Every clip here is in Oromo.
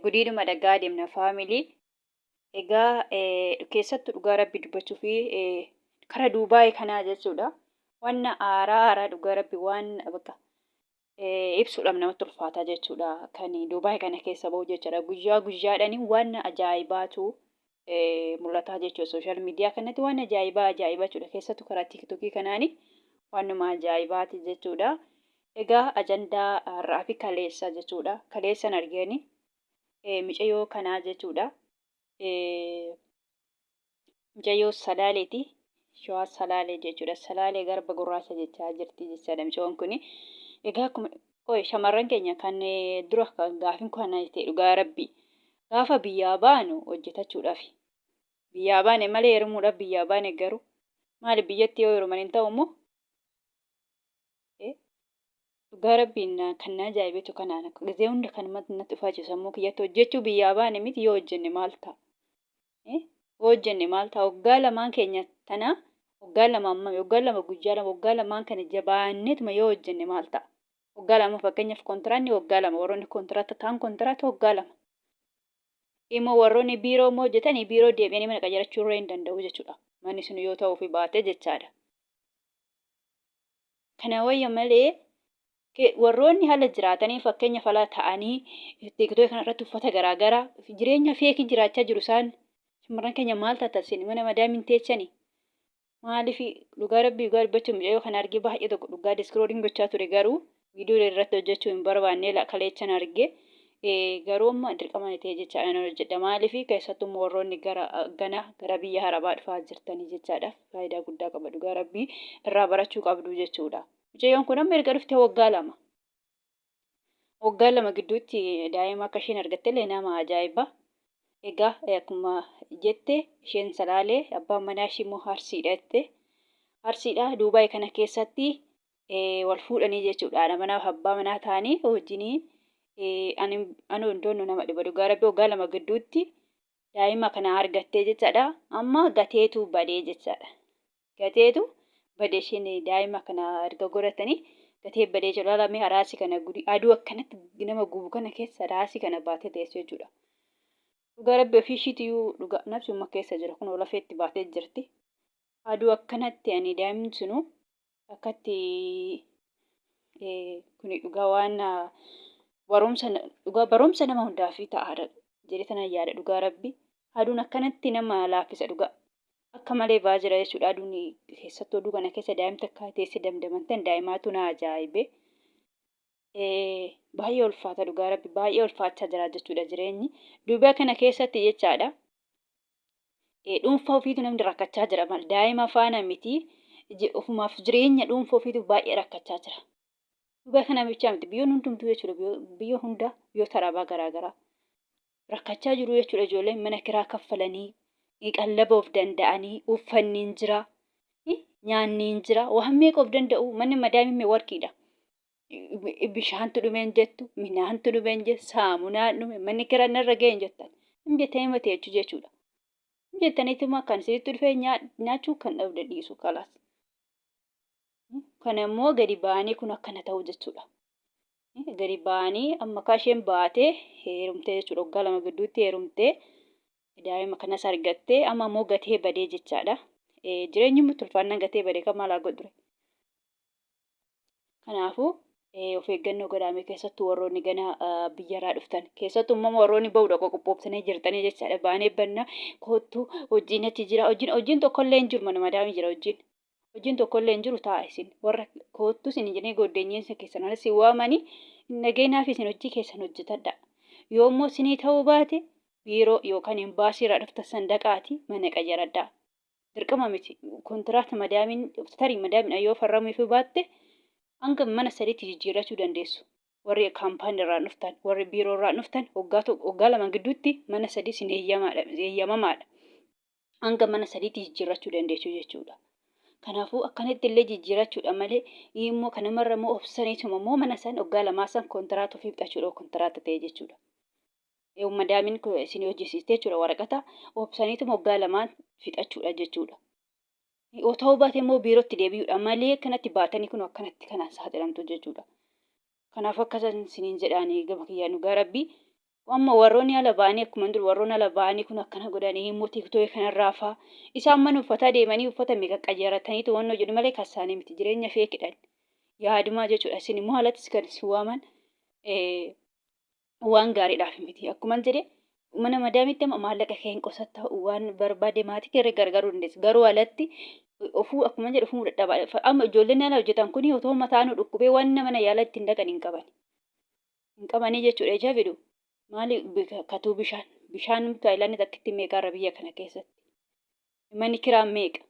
Gudiidhuma dhagaa deemna family. Egaa keessattu dhugaa rabbi dubbachuu fi kara Duubaay kanaa jechuudha. Wanna haaraa haaraa dhugaa rabbi waan bakka ibsuudhaaf namatti ulfaataa jechuudha. Kan Duubaay kana keessa bahu jechuudha. Guyyaa guyyaadhaan waan ajaa'ibaatu mul'ataa jechuudha. Sooshaal miidiyaa kanatti waan ajaa'ibaa ajaa'ibaa jechuudha. Keessattuu karaa tiiktookii kanaani waanuma ajaa'ibaati jechuudha. Egaa ajandaa har'aa fi kaleessa jechuudha. Kaleessan argeeni micayoo kanaa jechuudha. Micayoo Salaaleeti. Shawaa Salaalee jechuudha. Salaalee garba gurraacha jechaa jirti jechaadha micayoon kuni. Egaa akkuma qoy shamarran keenya kan dura kan gaafin kana ta'e dhugaa rabbi. Gaafa biyyaa baanu hojjetachuudhaafi. Biyyaa baane malee heerumuudhaaf biyyaa baane garuu maali biyyatti yoo heeruman hin ta'u immoo? Dhugaa rabbiin kan na ajaa'ibetu kanaan akka gizee hunda kan natti dhufaa jiru sammuu kiyyatti hojjechuu biyyaa baane miti yoo hojjenne maal ta'a? Yoo hojjenne maal ta'a? Waggaa lamaan keenya tana waggaa 2 ammami waggaa 2 guyyaa 2 waggaa lamaan kana jabaanneetuma yoo hojjenne maal ta'a? Waggaa 2 fakkeenyaaf kontiraanni waggaa 2 warroonni kontiraata ta'an kontiraata waggaa 2. Immoo warroonni biiroo immoo hojjetanii biiroo deebi'anii mana qayyarachuu irra hin danda'u jechuudha. Manni sun yoo ta'uufi baate jechaadha. Kana wayya malee warroonni haala jiraatanii fakkeenyaaf ala ta'anii tiiktookii kana irratti uffata garaa garaa jireenya feekii jiraachaa jiru isaan shamarran keenya maal taatan isin mana madaamiin teechanii maaliif dhugaa rabbii dhugaa dubbachuun mucayyoo kana argee baay'ee tokko dhugaa diskrooliin gochaa ture garuu viidiyoo irratti hojjechuu hin barbaanne kaleechan argee Garuu amma dirqama na ta'e jechaadha nan hojjedha. Maaliif keessattuu immoo warroonni gara gana gara biyya harabaa dhufaa jirtanii jechaadha. Faayidaa guddaa qaba dhugaa rabbii irraa barachuu qabdu jechuudha. Mucayyoon kun amma erga dhufte waggaa 2. Waggaa 2 gidduutti daa'ima akka isheen argatte illee nama ajaa'iba. Egaa akkuma jette isheen Salaalee abbaan manaa ishii immoo Arsiidha jette. Arsiidha Duubaay kana keessatti wal fuudhanii jechuudha. Haadha manaa fi abbaa manaa ta'anii wajjinii ani anu hundoonnu nama dhiba dhugaa rabbi waggaa 2 gidduutti daa'ima kana argattee jechaadha. Amma gateetu badee jechaadha. Gateetu bade isheen daa'ima kana erga godhatanii gatee badee jechuudha. Laalamee haraasii kana gudii aduu akkanatti nama gubu kana keessa haraasii kana baatee teessu jechuudha. Dhugaa rabbi ofii ishiitiyyuu dhugaa nafsuma keessa jira kun lafeetti baatee jirti. Aduu akkanatti ani daa'imni sunuu akkatti kuni dhugaa waan barumsa dhugaa barumsa nama hundaaf ta'aadha jedhee tanan yaada dhugaa rabbi aduun akkanatti nama laaffisa dhugaa akka malee ba'aa jira jechuudha aduun keessattuu aduu kana keessa daa'imti akka teesse damdamantan daa'imaatu na ajaa'ibe baay'ee ulfaata dhugaa rabbi baay'ee ulfaachaa jira jechuudha jireenyi duubaa kana keessatti jechaadha. Dhuunfaa ofiitu namni rakkachaa jira mal daa'ima faana miti ofumaaf jireenya dhuunfaa ofiitu baay'ee rakkachaa jira. Dhugaa kana bichaa miti biyyoon hundumtuu jechuudha biyya hunda biyyoota arabaa garaa garaa rakkachaa jiru jechuudha ijoolleen mana kiraa kaffalanii qallaba of danda'anii uffanni hin jira nyaanni hin jira waan meeqa of danda'u manni madaamii warqiidha. Bishaantu dhume hin jettu, minaantu dhume hin jettu, saamunaan dhume, manni kiraa narra ga'e hin jettan. Hin jettanii mata jechuu jechuudha. Hin jettaniituma kan isinitti dhufe nyaachuu kan dhabde dhiisu kalaas. Kana immoo gadi ba'anii kun akkana ta'u jechuudha. Gadi ba'anii amma akka isheen baatee heerumtee jechuudha. Waggaa 2 gidduutti heerumtee daa'ima kanas argattee amma immoo gatee badee jechaadha. Jireenyi immoo tulfaannaan gatee badee kan maal haa godhu? Kanaafuu of eeggannoo godhaame keessattuu warroonni gana biyyarraa dhuftan keessattuu immoo warroonni ba'uudha qoqophooftanii jirtanii jechaadha baanee banna koottu hojiin achi jira hojiin hojiin tokkollee hin jiru mana madaamii jira hojiin hojiin tokkollee hin jiru ta'a isin warra koottu isin jedhanii goddeenyeensa keessan ala isin waamanii hin dhageenaaf isin hojii keessan hojjetadha yoo immoo isinii ta'uu baate biiroo yookaan imbaasii irraa dhuftan sandaqaati mana qayyaradhaa. Dirqama miti. Kontiraata madaamiin tarii madaamiidhaan yoo farramuufii baatte hanga mana sadiitti jijjiirrachuu dandeessu. Warri kaampaanii irraa dhuftan, warri biiroo irraa dhuftan waggaa tokko waggaa 2 gidduutti mana sadii isin eeyyamaadha eeyyamamaadha. Hanga mana sadiitti jijjiirrachuu dandeessu jechuudha. Kanaafuu akkanatti illee jijjiirrachuudha malee immoo kanumarra immoo obsaniituma immoo mana san waggaa lamaa san kontiraata ofii fixachuudha kontiraata ta'e jechuudha. Madaamiin isin hojjisiiste jechuudha waraqata obsaniituma waggaa lamaan fixachuudha jechuudha. Yoo ta'uu baate immoo biirootti deebi'uudha malee akkanatti baatanii kun akkanatti kanaan saaxilamtu jechuudha. Kanaaf akka isiniin jedhaanii gama kiyyaan dhugaa rabbii. Amma warroonni ala ba'anii akkuma dur warroonni ala ba'anii kun akkana godhanii immoo tiiktookii kanarraa faa isaan mana uffataa deemanii uffata meeqa qayyarataniitu waan jedhu malee kan isaanii miti jireenya feekidhaan yaadumaa jechuudha. Isin immoo alattis kan isin waaman waan gaariidhaaf miti. Akkuma jedhe mana madaamitti amma maallaqa kee hin qusatta waan barbaade maatii kee irra gargaaruu dandeessa. Garuu alatti ofuu akkuma jedhe ofuu dadhabaa. Amma ijoolleen ala hojjetan kun otoo mataa nu dhukkubee waan mana yaala ittiin dhaqan hin qaban. Hin qabanii jechuudha ija fidu. Maali katuu bishaan bishaan taayilaandii takkitti meeqaarra biyya kana keessatti. Manni kiraa meeqa?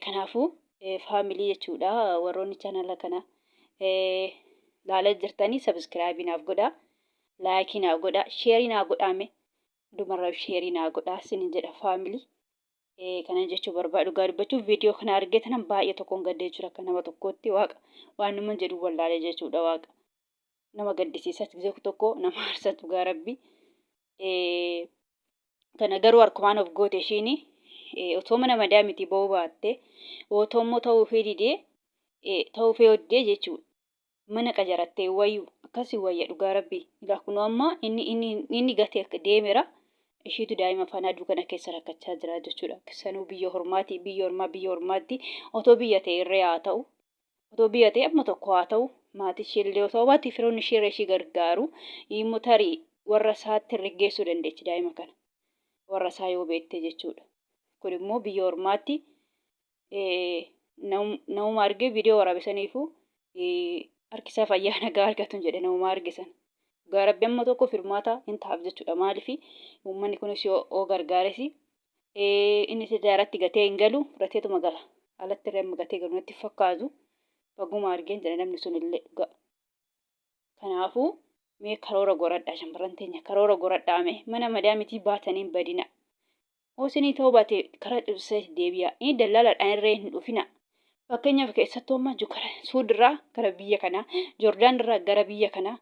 Kanaafuu faamilii jechuudha warroonni chaanala kana laalaa jirtanii sabiskiraayibii naaf godhaa laayikii naaf godhaa sheerii naa godhaa mee hundumarraa sheerii naa godhaa isinin jedha faamilii. Kana jechuu barbaadu dhugaa dubbachuuf viidiyoo kana argee tanan baay'ee tokkoon gaddee jira akka nama tokkootti waaqa waan numan jedhu wallaalee jechuudha waaqa nama gaddisiisa tokko nama aarsa dhugaa rabbi. Kana garuu harkumaan of goote ishiin otoo mana madaamiti ba'uu baatte otoo immoo ta'uufii didee ta'uufii didee jechuudha. Mana qajarattee wayyu akkasi wayya dhugaa rabbii. Ilaa kunoo amma inni inni inni gatee akka deemera ishiitu daa'ima faana aduu kana keessa rakkachaa jira jechuudha. Sanuu biyya hormaati biyya hormaa biyya hormaatti otoo biyya ta'e irree haa ta'u otoo biyya ta'e amma tokko haa ta'u maatii ishee illee otoo baate firoonni ishee irra ishii gargaaru immoo tarii warra isaatti irra geessuu dandeechi daa'ima kana warra isaa yoo beekte jechuudha. Kun immoo biyya ormaatti namuma argee viidiyoo waraabe saniifuu harki isaa fayyaa nagaa argatu jedhe namuma arge sana. Dhugaa rabbi amma tokko firmaata hin ta'aaf jechuudha. Maaliif uummanni kunis yoo gargaares inni sidaaratti gatee hin galu fudhateetuma gala. Alatti irra amma gatee galu natti fakkaatu. Baguma argeen jedha namni sun illee dhugaa. Kanaafuu mee karoora goradhaa shamarran teenya karoora goradhaa mee mana madaamitii baatanii hin badina. Hoo isinii ta'uu baate karaa cimsee deebi'a. Inni dallaalaadhaan irree hin dhufina. Fakkeenyaaf keessattuu amma kara Suudirraa gara biyya kanaa, Joordaan irraa gara biyya kanaa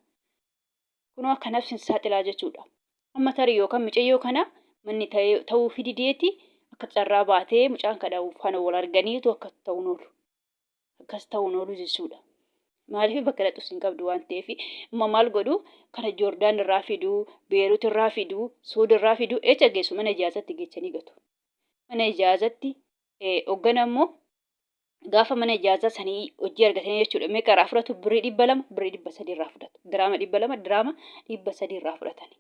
kunoo akkanaaf sin saaxilaa jechuudha. Amma tarii yookaan micayyoo kana manni ta'uufii dideeti akka carraa baatee mucaan kana faana wal arganiitu akka ta'uun oolu. Akkas ta'uun oolu jechuudha. Maaliif bakka dhaqxus hin qabdu waan ta'eef amma maal godhu kana Joordaan irraa fiduu, Beerut irraa fiduu, Suud irraa fiduu echa geessu mana ijaazatti geechanii gatu. Mana ijaazatti hoggana immoo gaafa mana ijaazaa sanii hojii argatanii jechuudha. Meeqa irraa fudhatu? Birrii 200, birrii 300 irraa fudhatu. Diraama 200, diraama 300 irraa fudhatani.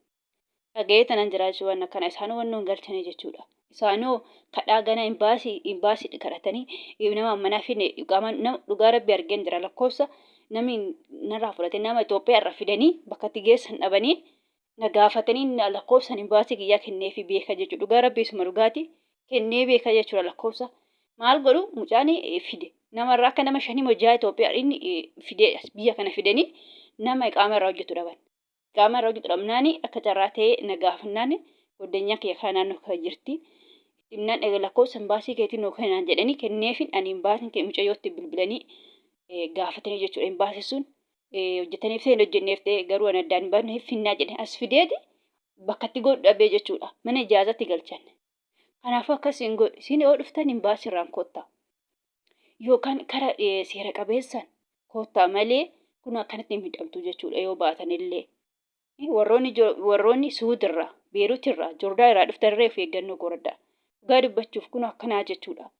Dhaga'ee tanan jiraachuu waan akkana isaan waan nuun galchanii jechuudha. Isaanoo kadhaa gana imbaasii imbaasii kadhatanii nama manaa fine qaama nama dhugaa rabbi argeen jira lakkoofsa namni narraa fudhate nama Itoophiyaa irraa fidanii bakka itti geessan dhabanii na gaafatanii lakkoofsan imbaasii kiyyaa kenneefi beeka jechuudha. Dhugaa rabbi isuma dhugaati kennee beeka jechuudha lakkoofsa. Maal godhu mucaan fide namarraa akka nama shanii moo ja'a Itoophiyaa inni fidee biyya kana fidanii nama iqaama irraa hojjetu dhaban. Iqaama irraa hojjetu dhabnaani akka carraa ta'ee na gaafannaani goddanyaa kiyya kana naannoo kana jirti. Himnaan egaa lakkoofsa imbaasii keetii nuu kennaan jedhanii kenneefin ani imbaasiin kee mucayyootti bilbilanii gaafatanii jechuudha. Imbaasii sun hojjetaniif ta'e hin hojjenneef ta'e garuu ani addaan hin baafne finnaa jedhe as fideeti bakka itti godhu dhabee jechuudha. Mana ijaazatti galchan. Kanaafuu akkas hin godhu. Isin yoo dhuftan imbaasii irraan kottaa. Yookaan kara seera qabeessaan kottaa malee kun akkanatti hin miidhamtu jechuudha yoo baatan illee. Warroonni warroonni Suudirraa, Beerutirraa, Joordaan irraa dhuftan irra of eeggannoo godhadhaa. Dhugaa dubbachuuf kun akkanaa jechuudha.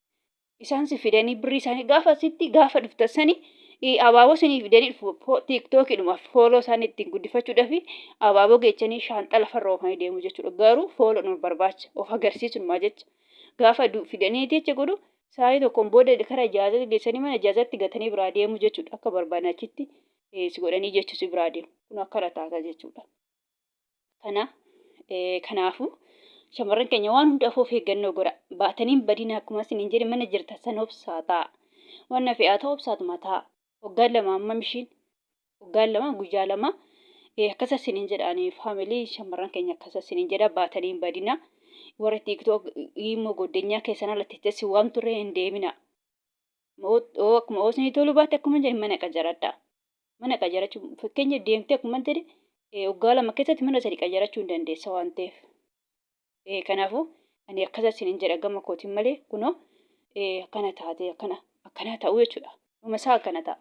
Isaan si fidanii birrii isaanii gaafa sitti gaafa dhuftan sani abaaboo isinii fidanii dhufu tiiktookidhuma fooloo isaanii ittiin guddifachuudhaaf abaaboo geechanii shaanxaa lafarra oofanii deemu jechuudha. Garuu fooloo nama barbaacha of agarsiisuma jecha gaafa fidanii jecha godhu sa'aatii tokkoon booda karaa ijaazatti geessanii mana ijaazatti gatanii biraa deemu jechuudha. Akka barbaadan achitti si godhanii jechuu si biraa deemu. Kun akkana taata jechuudha. Kana kanaafuu shamarran keenya waan hundaafuu of eeggannoo godha. Baatanii hin badin akkuma isin hin jedhe mana jirtan san obsaa ta'a. Waan na fe'aa ta'u obsaatuma ta'a. Waggaan 2 amma mishiin waggaan 2 guyyaa 2 akkasa isin hin jedha ani faamilii shamarran keenya akkasa isin hin jedha baatanii hin badina. Warri tiiktook immoo goddanyaa keessan alatti si waan turre hin deemina. Akkuma osoo toluu baate akkuma jedhe mana qajaradha. Mana qajarachuu fakkeenya deemtee akkuma jedhe waggaa 2 keessatti mana 3 qajarachuu hin dandeessa waan ta'eef. Kanaafuu ani akkasa isiniin jedha gama kootiin malee kunoo akkana taatee akkana akkanaa ta'uu jechuudha. Dhuma isaa akkana ta'a.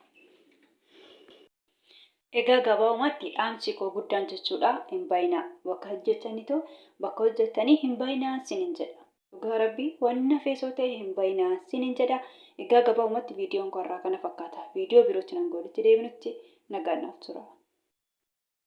Egaa gabaabumatti dhaamsi koo guddaan jechuudha hin bayinaa bakka hojjettanitu bakka hojjettanii hin bayinaa sinin jedha. Dhugaa rabbii wanna feesoo ta'e hin bayinaa sinin jedha. Egaa gabaabumatti viidiyoon koo har'aa kana fakkaata. Viidiyoo birootti nan walitti deebinutti nagaan naaf turaa.